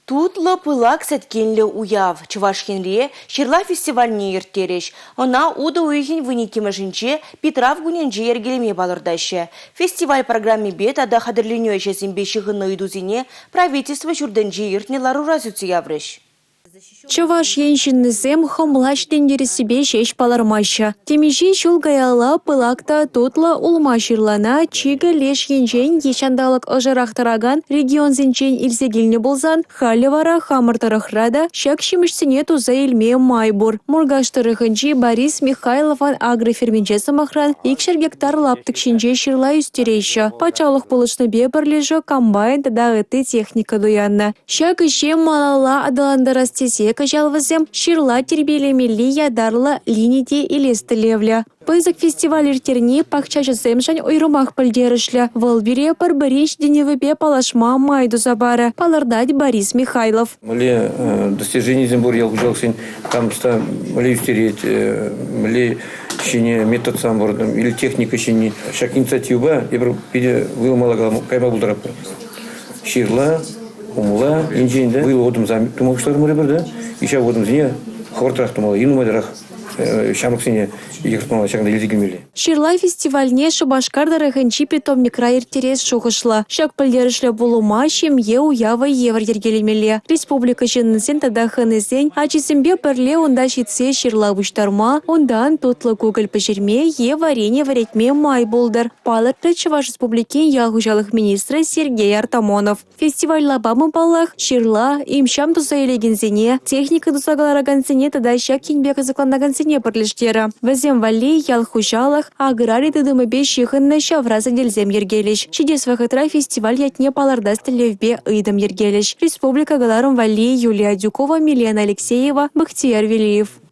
Тутлӑ, пылак сӗткенлӗ уяв Чӑваш Енре ҫырла фестивальне ирттерӗҫ. Ӑна утӑ уйӑхӗн 12-мӗшӗнче Питрав кунӗнче йӗркелеме палӑртаҫҫӗ. Фестиваль программипе тата хатӗрленӳ ӗҫӗсемпе ҫыхӑннӑ ыйтусене Правительство ҫуртӗнче иртнӗ ларура сӳтсе яврӗҫ. Чӑваш Ен ҫыннисем хӑмла ҫитӗнтерессипе ҫеҫ палӑрмаҫҫӗ. Темиҫе ҫул каялла пылак та тутлӑ улма-ҫырлана чикӗ леш енчен е ҫанталӑк ӑшӑрах тӑракан регионсенчен илсе килнӗ пулсан, халӗ вара хамӑр тӑрӑхра та ҫак ҫимӗҫсене туса илме май пур. Муркаш тӑрӑхӗнчи Борис Михайловӑн агрофирминче, сӑмахран, 200 гектар лаптӑк ҫинче ҫырла ӳстереҫҫӗ. Патшалӑх пулӑшнипе пӗрлешӳ комбайн тата ытти техника туяннӑ. Ҫак ӗҫе малалла аталантарас тесе кӑҫал вӗсем ҫырла тирпейлемелли ятарлӑ лини те илес тӗллевлӗ. Пысӑк фестиваль ирттерни пахчаҫӑсемшӗн уйрӑмах пӗлтерӗшлӗ, вӑл пире пӗр-пӗрин ҫитӗнӗвӗпе паллашма май туса парӗ, палӑртать Борис Михайлов. Мӗнле достиженисем пур ял хуҫалӑхсен, кам ӑста мӗнле ӳстерет, мӗнле ҫине методсем пур, или техника ҫине. Ҫак инициативӑпа эпир питӗ вӑйлӑ мала кайма пултаратпӑр. Ҫырла, хӑмла енчен те вӑйлӑ утӑмсем тума пуҫларӑмӑр эпир те. Ҫав утӑмсене хӑвӑртрах тумалла, нумайтарах ҫамрӑксене йыхӑртмалла, ҫакӑнта илсе килмелле. Ҫырла фестивальне Шупашкар тӑрӑхӗнчи питомникра ирттерес шухӑшлӑ. Ҫак пӗлтерӗшлӗ пулӑма ҫемье уявӗ евӗр йӗркелемелле. Республика ҫыннисен тата хӑнисен ачисемпе пӗрле унта ҫитсе ҫырла пуҫтарма, унтан тутлӑ кукӑль пӗҫерме е варени вӗретме май пултӑр. Палӑртрӗ Чӑваш Республикин ял хуҫалӑх министрӗ Сергей Артамонов. Фестиваль лапамӗ, паллах, ҫырла, им-ҫам туса илекенсене, техника туса кӑларакансене тата ҫак енпе кӑсӑкланакансене пӗрлештерӗ. Вӗсем валли ял хуҫалӑх, аграри тытӑмӗпе ҫыхӑннӑ ҫавра сӗтелсем йӗркелӗҫ. Ҫитес вӑхӑтра фестиваль ятне палӑртас тӗллевпе ыйтӑм йӗркелӗҫ. Республика кӑларӑм валли Юлия Адюкова, Милена Алексеева, Бахтияр Велиев.